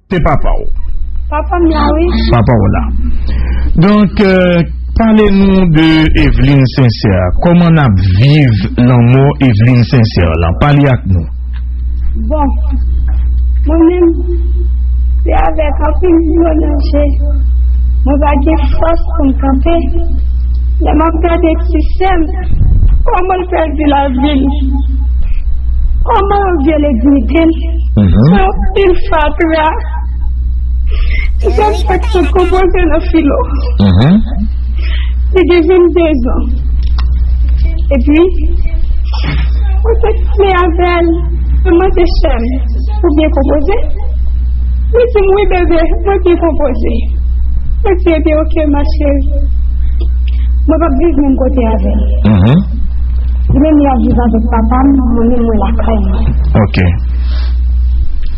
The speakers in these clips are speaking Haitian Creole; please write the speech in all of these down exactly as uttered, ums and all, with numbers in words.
Se papa w. Papa m la, wi. Papa w la. Donk, euh, pale nou de Evelyne Sincère. Kòman n ap viv lanmò Evelyne Sincère lan? Pale ak nou. Bon, mwen menm, se avèk anpil dlo nan je. Mwen pa gen fòs pou m kanpe. Lè m ap gade ti sè m, kòman l pèdi lavi l, kòman yo vyole diyite l, mhm, se yon pil fatra. Ti sè m fèk sot konpoze nan filo. Mhm. Li gen vennde zan. Epi, mwen te pale avè l, mwen mande sè m, ou byen konpoze? Li di m, wi, bebe, mwen byen konpoze. Mwen di, ebyen, oke, ma chérie. Mwen p ap viv menm kote avè l. Mhm. Li menm, li ap viv avèk papa m, mwen menm, mwen lakay mwen. Ok.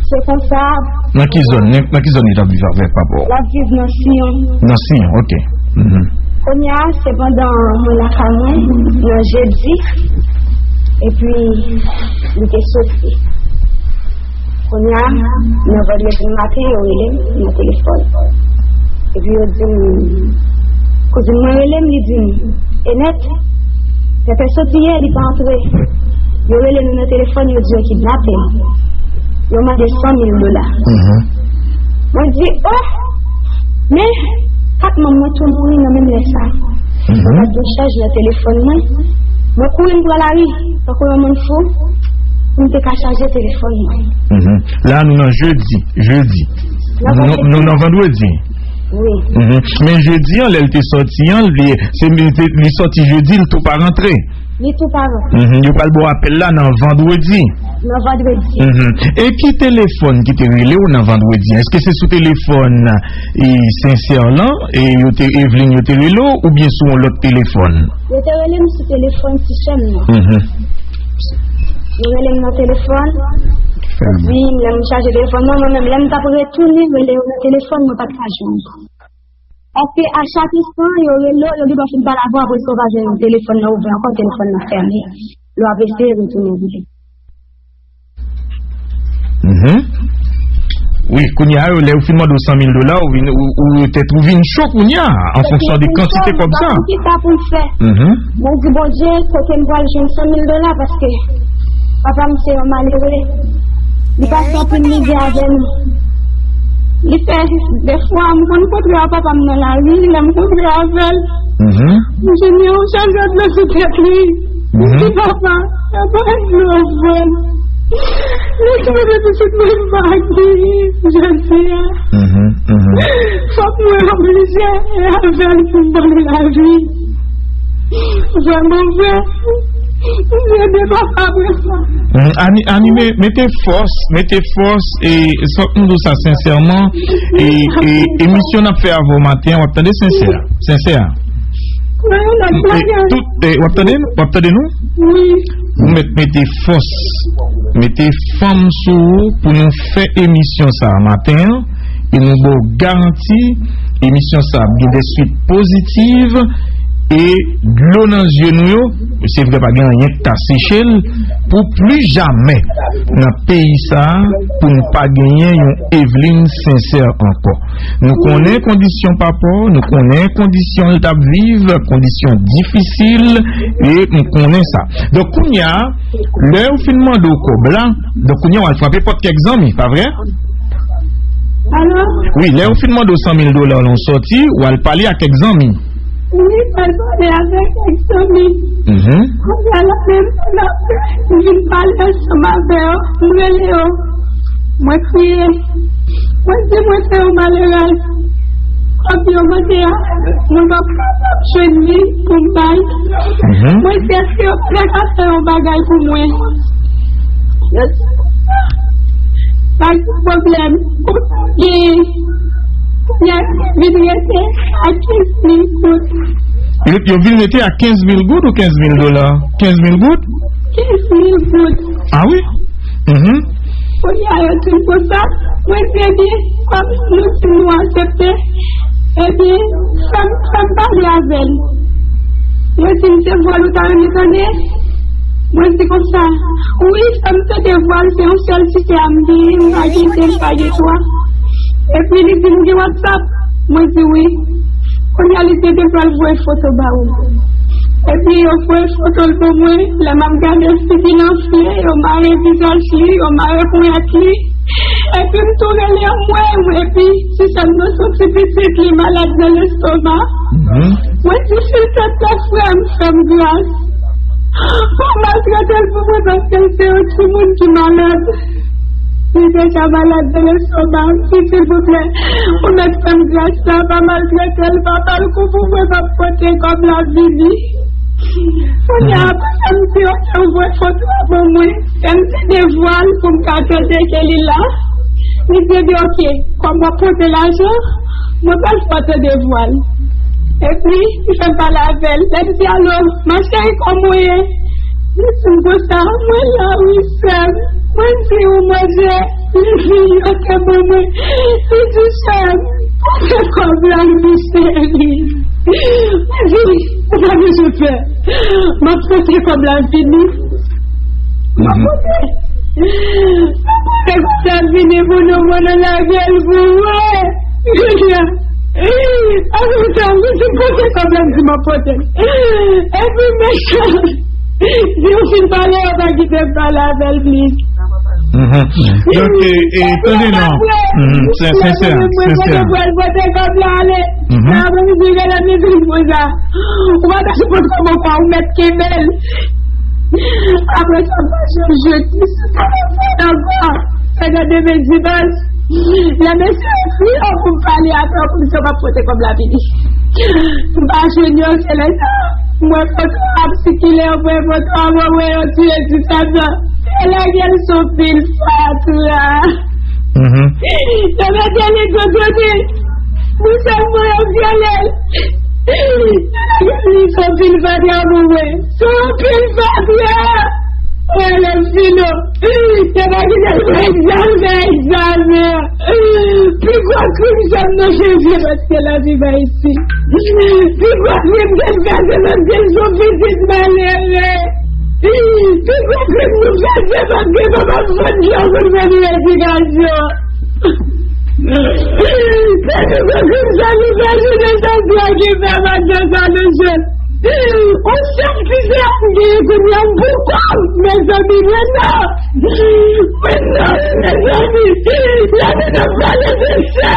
Se konsa. Nan ki zòn, nan, nan ki zòn li t ap viv avèk papa w? L ap viv nan Siyon. Nan Siyon, ok. Mhm. Kounye a, se pandan mwen lakay mwen, nan jedi, epi li te soti. Kounye a, nan vandredi maten, yo rele m nan telefòn. Epi yo di m, kouzin mwen rele m, li di m, Enèt, Pèpè soti yè, li pa antre. Yo rele nou nan telefòn, yo di yo kidnape m. Yo mande san mil dola. Mhm. Mwen di, oh! Men, kat manm mwen tou mouri nan menm lè sa. Mhm. Mwen pa t gen chaj nan telefòn mwen. Mwen kouri m pran lari, tankou yon moun fou, pou m te ka chaje telefòn mwen. Mhm. La, nou nan jedi. Jedi. Nou, nou nan vandredi. Wi. Mhm. Men jedi an, lè l te sòti an, li, se, li, te, li sòti jedi, li tou pa rantre. Li tou pa rantre. Mhm. Yo pral ba w apèl la nan vandredi. Nan vandredi. Mhm. E ki telefòn ki te rele w nan vandredi an? Èske se sou telefòn, e, Sincère lan, e yo te, Evelyne yo te rele w, oubyen sou yon lòt telefòn? Yo te rele m sou telefòn ti sè m nan. Mhm. Yo rele m nan telefòn. Epi, lè m chaje telefòn nan, mwen menm, lè m t ap retounen rele yo nan telefòn, mwen pa t ka jwenn. Paske a chak enstan, yo rele w, yo gendwa fin pale avè w, apre sa, w pa jwenn telefòn nan ouvè ankò, telefòn nan fèmen. Lè w ap eseye retounen rele. Mhm. Wi, kounye a, yo, lè yo fin mande w san mil dola, ou vin, ou, ou tèt ou vin cho kounye a, an fonksyon de kantite kòb sa. Poukisa pou l fè? Mhm. Mwen di, Bondye, kote m pral jwenn san mil dola, paske papa m se yon malere. Li pase anpil mizè avè nou. Li fè, dèfwa, m konn kontre ak papa m nan lari, lè m kontre avè l, mhm, m jwenn yon chalè dlo sou tèt li. Mhm. M di, papa, papa, dlo avè l. Lè m mete pitit mwen m pa geri, jodi a. Mhm, mhm. Fòk mwen oblije avè l pou m ban nou lavi. Vrèman vre, m vle de papa vre. Mm, Ani, Ani, me-, mete fòs, mete fòs, e, fòk m di w sa sensèman, e, e, emisyon n ap fè avè w maten an, w ap tande Sensè, Sensè. E, tout, e, w ap tande, w ap tande nou? Wi. Ou mèt mete fòs, mete fanm sou ou pou nou fè emisyon sa a maten an. E nou ba w garanti, emisyon sa ap gen de swit pozitiv, e dlo nan zye nou yo, se vre pa gen anyen k ka seche l, pou pli jamè nan peyi sa a, pou n pa genyen yon Evelyne Sensè ankò. Nou konnen kondisyon papa w, nou konnen kondisyon l t ap viv, kondisyon difisil, e m konnen sa. Donk, kounye a, lè yo fin mande w kòb la, donk, kounye a, w al frape pòt kèk zanmi, pa vre? Alo? Wi, lè yo fin mande w san mil dola nan yon sòti, w al pale ak kèk zanmi. Wi, m al pale avèk kèk zanmi. Mhm. Kounye a la menm, m vin pale ansanm avè yo, m rele yo. Mwen kriye. Mwen di mwen se yon malerèz. Kòb yo mande a, mwen p ap kapab jwenn li pou m bay. Mhm. Mwen di èske yo pa ta ka fè yon bagay pou mwen? Yo di konsa, pa gen pwoblèm. Kounye a, kounye a vin rete a kenz mil goud. Yo, yo vin rete a kenz mil goud ou kenz mil dola? Kenz mil goud? Kenz mil goud. Ah wi? Mhm. Kounye a yo di m konsa, mwen di, ebyen, kòm nou di nou aksepte, ebyen, fè m, fè m pale avè l. Yo di m se vòl ou ta renmen tande. Mwen di konsa, wi, fè m tande vòl, se yon sèl ti sè a m genyen, m pa gen de, m pa gen twa. Epi li di m gen WhatsApp. Mwen di wi. Kounye a li di te pral voye foto ba ou. Epi yo voye foto l pou mwen. Lè m ap gade figi l anfle, yo mare vizaj li, yo mare ponyèt li. Epi m tou rele mwen, epi ti sè m nan soti pitit li malad nan lestoma. Mwen di si l te fè frè m, fè m gras. Pa maltrete l pou mwen paske l se yon timoun ki malad. Li deja malad de lestoma. Si silvouplè, ou mèt fè m gras la, pa maltrete l, pa ba l kou pou mwen, m ap pote kòb la vini. Kounye a, apre sa, m di, ok, ou voye foto a ban mwen. Lè m tande vwa l pou m ka tande ke li la. Li di, ebyen, ok, kòm w ap pote lajan, mwen pral fè w tande vwa l. Epi, li fè m pale avè l. Lè m di, alo, ma chérie, kòman w ye? Li di m konsa, mwen la wi, sè m. Mwen di, ou manje? Li di, yo te ban mwen. Li di, sè m, pote kòb la, wi, cheri. Mwen di, ou pa bezwen pè. M ap pote kòb la vini. M ap pote. M ap pote kòb la vini pou nou, mwen nan lage l pou mwen. Kounye a, apre sa, li di, pote kòb la, m di, m ap pote l. Epi, mechan, si w fin pale, yo pa kite m pale avè l plis. Mhm. Donk, e, e, tande non. Mhm. Sè, sè, sè, sè, sè. Mwen pote kòb la ale. Mhm. Sa, mwen di, gade, mwen di, konsa. Ou pa ta sipòt kòman kwa ou mèt kenbe l. Apre sa, m pa janm jwenn li sou telefòn ankò. Fè nan demen dimanch. Lè mesye ekri yo pou m pale avè yo, pou m di yo m ap pote kòb la vini. M pa jwenn yo, se lè sa. M wè foto ap sikile, m wè foto ap voye yo tiye ti sèm nan. Yo lage l sou pil fatra. Mhm. Yo mete li tout kote. Pou sèlman yo vyole l. Li se yon pil fatra pou mwen. Se yon pil fatra. Mwen lè m fini. Yo pa kite l fè egzamen, fè egzamen. Pi gwo krim sa m nan chanje paske lavi pa isi. Pi gwo krim ke l fè se paske l se yon pitit malere. Pi gwo krim nou fè se paske papa m vann jò pou l fè nou edikasyon. Se nou konn sa nou fè jounen jodi a ki fè madanm sa nou jwenn. On sèl ki fè m gen kounye a m pou kò m, mezanmi, mwen nan. Mwen nan, mezanmi. Lè nou t ap pale de sè.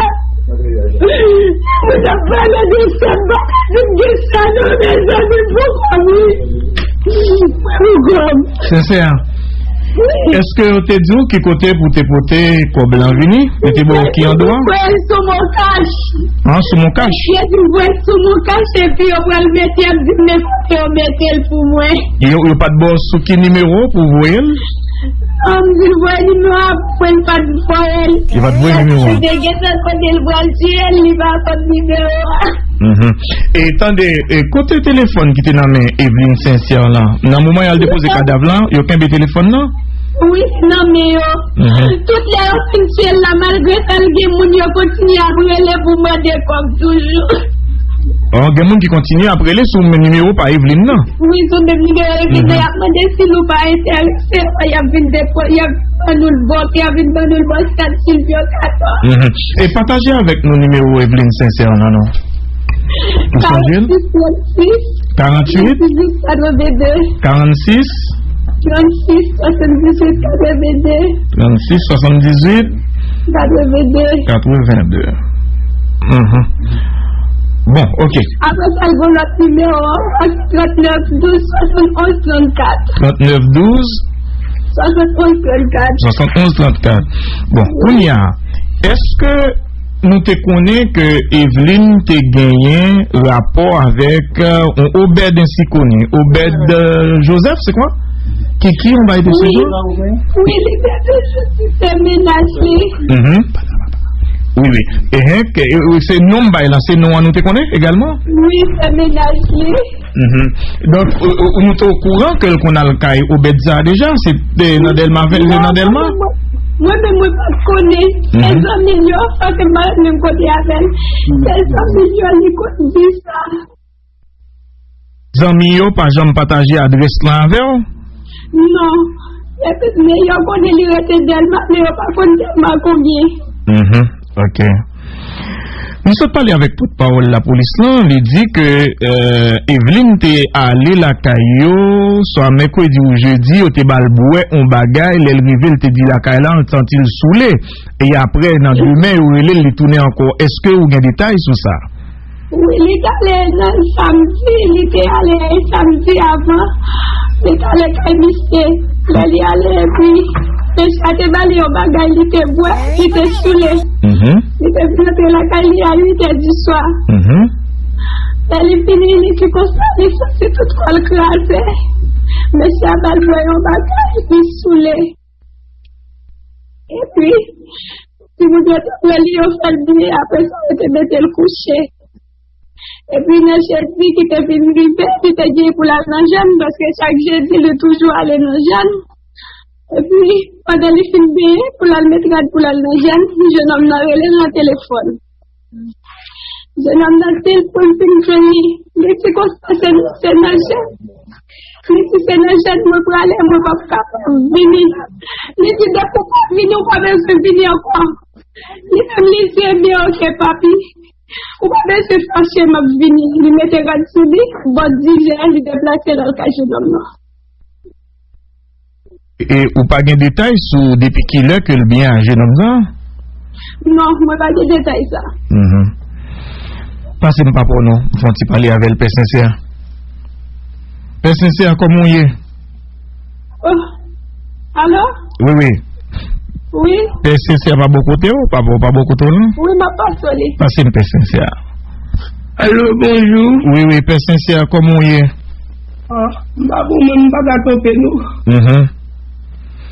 Lè nou t ap pale de sè, m pa ka di m gen sè non, mezanmi, m pou kò m, wi. Mwen pou kò m. Sensè. Èske yo te di w ki kote pou te pote kòb lan vini? Yo te ba w ki andwa? Voye l sou Moncash. An, sou Moncash? Yo di voye l sou Moncash epi yo pral mete, y ap di m nenpòt kote yo mete l pou mwen. Yo, yo pa t ba w sou ki nimewo pou voye l? An, m di l voye nimewo a pou mwen, l pa t voye l. Yo pa t voye nimewo a? Yo te gentan konnen l pral tiye l, li pa konn nimewo a. Mhm. E tande, e kote telefòn ki te nan men Evelyne Sincère lan? Nan moman y al depoze kadav lan, yo kenbe telefòn nan? Wi, nan men yo. Mhm. Tout lè yo fin tiye l la, malgre sa, l gen moun yo kontinye ap rele pou mande kòb toujou. Oh, gen moun ki kontinye ap rele sou men nimewo pa Evelyne nan? Wi, sou menm nimewo Evelyne nan, y ap mande si nou pa enterese, y ap vin depo, y ap ban nou l bòk, y ap vin ban nou l bòk kat silvyo katò. Mhm. E pataje avèk nou nimewo Evelyne Sincère lan non. Ou sonje l? Karannsis trannsis, karannsis, katrevende. Karannsis, trannsis, swasanndizuit, katrevende. Trannsis, swasanndizuit, katrevende. Katrevende. Mhm. Bon, ok. Apre sa, l gen lòt nimewo, trannèf douz, swasannonz, trannkat. Trannèf douz, swasannonz, trannkat. Swasannonz, trannkat. Bon, kounye a, èske nou te konnen ke Evelyne te genyen rapò avèk, euh, yon Obed ensi koni, Obed, euh, Joseph, se kwa? Ki, ki yon bay de se jan? Wi, li te toujou di se mennaj li. Mhm. Wi, wi. Ehe, ke, e, e, se non bay la, se non an nou te konnen egalman? Wi, se mennaj li. Mhm. Donk, ou, ou, nou te okouran ke l konn al kay Obed sa a deja? Se te nan Dèlma ven, se nan Dèlma? Mwen menm, mwen pa t konnen. Se zanmi l yo, paske m pa t menm kote avè l. Se zanmi l yo, li konn di sa. Zanmi yo pa janm pataje adrès lan avè w? Non. Epi, men yo konnen li rete Dèlma, men yo pa konn Dèlma konbyen. Mhm. Ok. M sot pale avèk pòtpawòl lapolis lan, li di ke, euh, Evelyn te ale lakay yo, swa mèkredi ou jedi, yo te ba l bwè on bagay, lè l rive, l te di lakay la, l santi l soule. E apre, nan demen, yo rele l, li tounen ankò. Èske ou gen detay sou sa? Wi, li t ale nan samdi, li te ale samdi avan, li t ale kay misye. Lè li ale, epi mesye a te ba li yon bagay, li te bwè, li te soule. Mhm. Li te vin antre lakay li a uit è di swa. Mhm. Lè li vini, li di konsa, li santi tout kò l kraze. Mesye a ba l bwè yon bagay, li soule. Epi, timoun yo te pran li, yo fè l byen, apre sa, yo te mete l kouche. Epi, nan jedi ki te vin rive, li te gen pou l al nan jèn, paske chak jedi, li toujou ale nan jèn. Epi, pandan li fin benyen, pou l al met rad, pou l al nan jèn, jennonm nan rele l nan telefòn. Jennonm nan di l pou l vin jwenn li. Li di konsa se, se nan jèn. Li di se nan jèn mwen prale, mwen p ap kapab vini. Li di depi w pa vini, ou pa bezwen vini ankò. Li menm li di ebyen oke papi. Ou pa bezwen fache, m ap vini. Li mete rad sou li, bò diz è, li deplase l al kay jennonm nan. E ou pa gen detay sou depi kilè ke l byen a jennonm nan? Non, mwen pa gen detay sa. Mhm. Pase m papa w non, m fè yon ti pale avè l, Pè Sensè. Pè Sensè, kòman w ye? Oh. Alo? Wi, wi. Wi. Pè Sensè pa bò kote w? Papa w pa bò kote w non? Wi, m ap pase w li. Pase m Pè Sensè. Alo, bonjou. Wi, wi, Pè Sensè, kòman w ye? Ah, m pa bon, mwen, m pa ka kanpe, non. Mhm.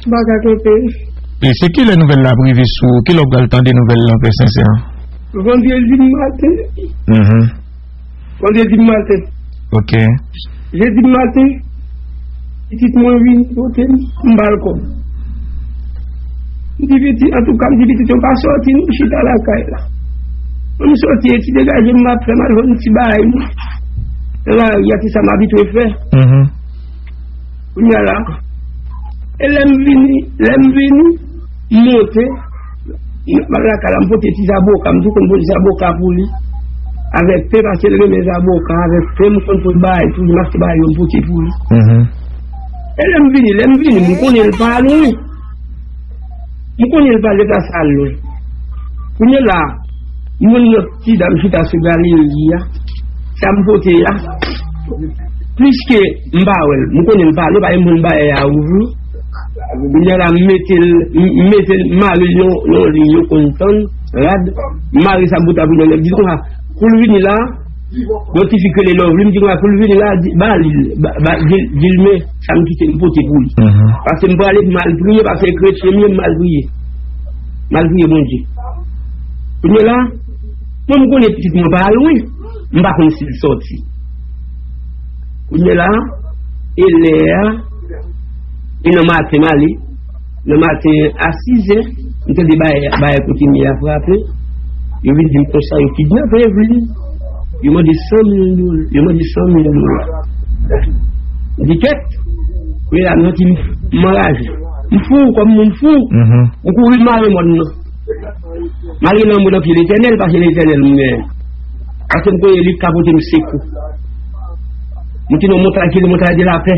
M pa ka kanpe. E se kilè nouvèl la ap rive sou ou? Kilè w pral tande nouvèl lan, Pè Sensè? Vandredi maten. Mhm. Vandredi maten. Ok. Jedi maten, pitit mwen vin pote m, m ba l kòb. M di pitit, antouka, m di pitit yo pa sòti, nou chita lakay la. Mwen m sòti, e ti degaje m ap fè, m al jwenn ti bagay mwen. Nan lari a, se sa m abitye fè. Mhm. Kounye a la, e lè m vini, lè m vini, m monte, m al lakay la, m pote ti zaboka, m tou konn pote zaboka pou li. Avèk pen, paske l renmen zaboka, avèk pen, m konn pote bagay pou li, m achte bagay yo, m pote pou li. Mhm. E lè m vini, lè m vini, m konnen l pa lwen. M konnen l pa deplase al lwen. Kounye la, m wè yon lòt ti dam chita sou galeri a. Sa m pote a, pliske m pa wè l, m konnen l pa lwen, pa gen moun bagay a ouvri. Kounye la, m mete l, m mete l, m mare l yon, yon liy yo konn tann, rad, m mare sa m pote a pou li, m di konsa, pou l vini la, yon ti fi k rele Lovely, m di konsa, pou l vini la, di, ba li, ba, ba, di, di l men sa m kite m pote pou li. Mhm. Paske m prale pou m al priye, paske kretyen m ye, m al priye. M al priye Bondye. Kounye la, mwen m konnen pitit mwen pa lwen, m pa konn si l sòti. Kounye la, e lè a, e nan maten m ale, nan maten a sizè, m tande bagay, bagay kote m ye a frape. Yo vin di m konsa, yo kidnape Evelyn. Yo mande san mil dola. Yo mande san mil dola. M di kèt. Kounye la, m santi m, m anraje. M fou, kòm moun fou. Mhm. M kouri mare mòn nan. M ale nan mòn nan pye Letènèl, paske Letènèl m genyen. Paske m konnen li ka pote m sekou. M te nan montay ki rele montay de lapè.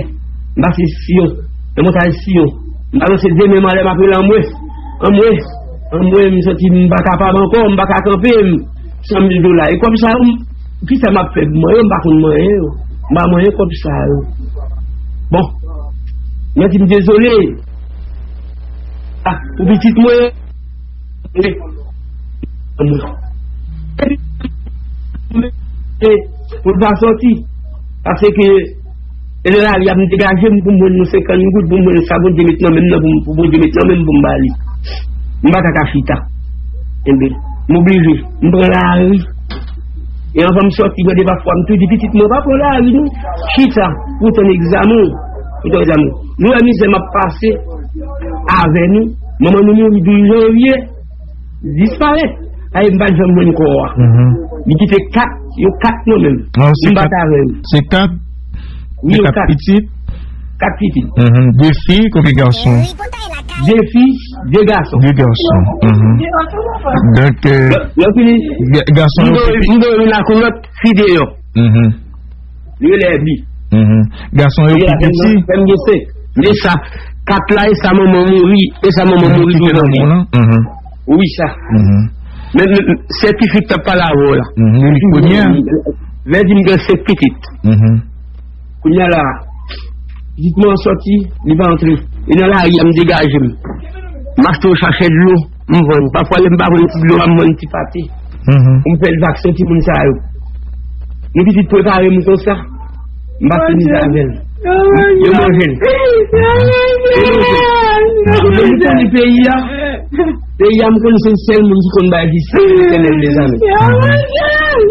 M pase Siyon. Nan montay Siyon. M balanse de men m anlè, m ap rele anmwe. Anmwe. Anmwe, m santi m pa kapab ankò, m pa ka kanpe, m, san mil dola. E kòb sa yo, m, kisa m ap fè pou manyen yo? M pa konn manyen yo. M pa manyen kòb sa yo. Bon. Mwen di m dezole. Ah, pou pitit mwen. Wi. Anmwe. E, pou l pa sòti. Paske, e lè lari a, m degaje m pou m jwenn yon senkant goud, pou m jwenn sa Bondye met nan men m nan, pou m, pou Bondye met nan men m pou m ba li. M pa ta ka chita. Enben, m oblije. M pran lari. E anvan m sòti, gade pafwa, m tou di pitit mwen, pa pran lari, non. Chita, pou w tann egzamen w. Pou w tann egzamen w. Nou wè mizè m ap pase avè nou. Manman nou mouri douz janvye. Disparèt. Aye, m pa t janm jwenn kò a. Mhm. Li kite kat, yo kat nan men m. Ah, se m pa kat, ta avè l. Se kat, wi, se yo kat, kat pitit? Kat pitit. Mhm. De fi, konbyen gason? De fi, De gason. De gason. Mhm. Donk, euh, lè, lè fini, ga- gason m yo doye, m doye youn lakou lòt, fi deyò. Mhm. Li rele Èbi. Mhm. Gason yo pi piti. Fè m gen senk. Men sa, kat la, e sa manman mouri, e sa manman mouri kite nan moun nan. Mhm. Wi, sa. Mhm. Men, men, men, sètifika t ap pale avè w la. Mhm. Li kounye a. Lè di m gen senk pitit. Mhm. Kounye a la, pitit mwen an sòti, li pa antre. E nan lari a, m degaje m. M achte yon sachè dlo, m vann. Pafwa, lè m pa jwenn ti dlo a, m vann ti pate. Mhm. Pou m fè l vaksen timoun sa yo. Yon pitit prepare m konsa, m pa fini avè l. Yo manje l. Yo manje l. Yo manje l. Yo manje l. Peyi a, peyi a, m konn se sèl moun ki konn bay jistis, se Letènèl dèzame.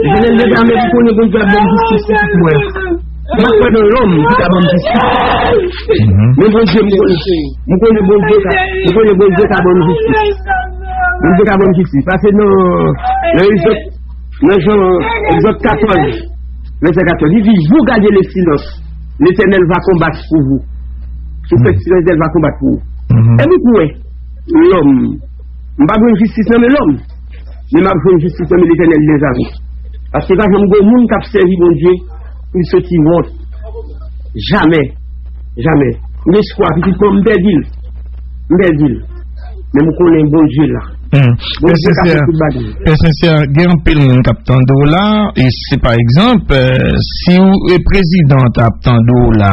Letènèl dèzame, m konnen Bondye ap ban m jistis pou tout mwen. M pa kwè nan lòm ki ka ban m jistis. Mhm. Men Bondye, m konnen, m konnen Bondye ka, m konnen Bondye ka ban m jistis. Bondye ka ban m jistis. Paske nan, nan Egzòd, nan Jan, Egzòd katòz, vèsè katòz, li di, vous gardez le silence, l'Éternel va combattre pour vous. Si vous faites silence, l'Éternel va combattre pour vous. Mhm. E nou kwè, lòm, m pa jwenn jistis nan men lòm, men m ap jwenn jistis nan men Letènèl dèzame. Paske pa janm gen moun k ap sèvi Bondye pou l soti wont. Jamè. Jamè. M gen espwa, pitit mwen, m pèdi l. M pèdi l. Men m konnen Bondye la. Hmm. Bondye ka fè tout bagay. Pè Sensè, gen anpil moun k ap tande w la, e si pa egzanp, euh, si w, e prezidan an t ap tande w la,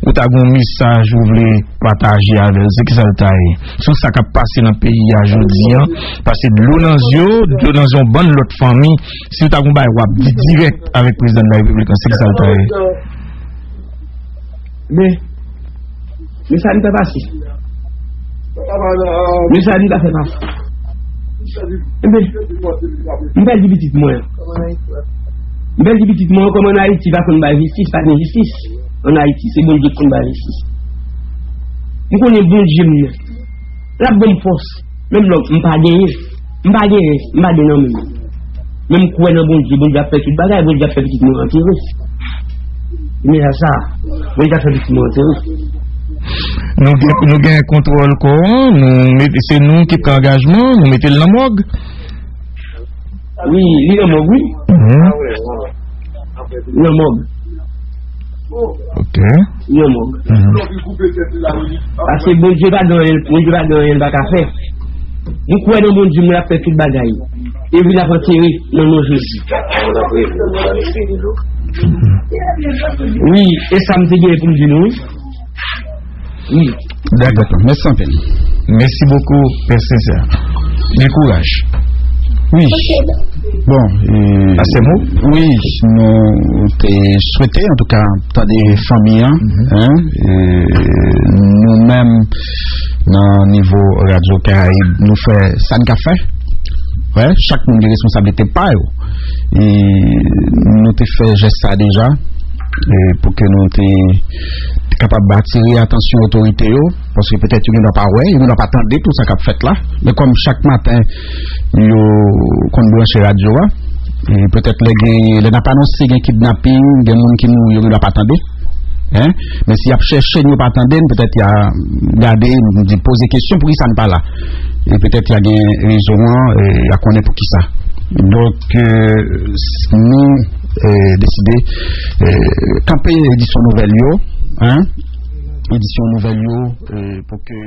ou ta gen yon mesaj ou vle pataje avè l, se kisa l ta ye? Sou sa k ap pase nan peyi a jodi a, pase dlo nan zye w, dlo nan zye yon bann lòt fanmi, si w ta gen yon bagay w ap di dirèk avèk prezidan de la repiblik lan, se kisa l ta ye? Men, men sa n ta pase. Men sa n ta fè pase. Enben, m pèdi pitit mwen. M pèdi pitit mwen, kòm ann Ayiti pa konn bay jistis, pa gen jistis ann Ayiti, se Bondye ki konn bay jistis. M konnen Bondye m nan. L ap ban m fòs. Menm lè m pa genyen. M pa genyen. M pa gen nan men m. Men m kwè nan Bondye. Bondye ap fè tout bagay. Bondye ap fè pitit mwen antere. Men sa, Bondye ap fè pitit mwen antere. Nou gen, nou gen kontwòl kò an, nou mete, se nou ki pran angajman, nou mete l nan mòg. Wi, li nan mòg, wi. Mhm. Li nan mòg. Ok. Li nan mòg. Mhm. Paske Bondye pa gen anyen, Bondye pa gen anyen l pa ka fè. Nou kwè nan Bondye, mwen ap fè tout bagay. E vin ap antere nan non Jezi. Wi, e sa m te gen pou m di nou, wi. Wi. Dakò, mèsi anpil. Mèsi bokou, Pè Sensè. Gen kouraj. Wi. Bon, e, wi, nou te swete, antouka, tande fanmi an, en, e, nou menm, nan nivo Radyo Karayib, nou fè sa n ka fè. Wè, chak moun gen responsablite pa yo. E nou te fè jès sa deja, e pou ke nou te, te kapab atire atansyon otorite yo, paske petèt yo gendwa pa wè, yo gendwa pa tande tou sa k ap fèt la. Men kòm chak maten, yo konn branche radyo a, e petèt lè gen, lè n ap anonse gen kidnaping, gen moun ki mouri, yo gendwa pa tande. En? Men si y ap chèche n, yo pa tande n, petèt y a gade n, di, poze kesyon, poukisa n pa la? E petèt y a gen rezon an, e y a konnen poukisa. Donk, e, s- nou, e, deside, e, kanpe edisyon nouvèl yo, en? Edisyon nouvèl yo, e, pou ke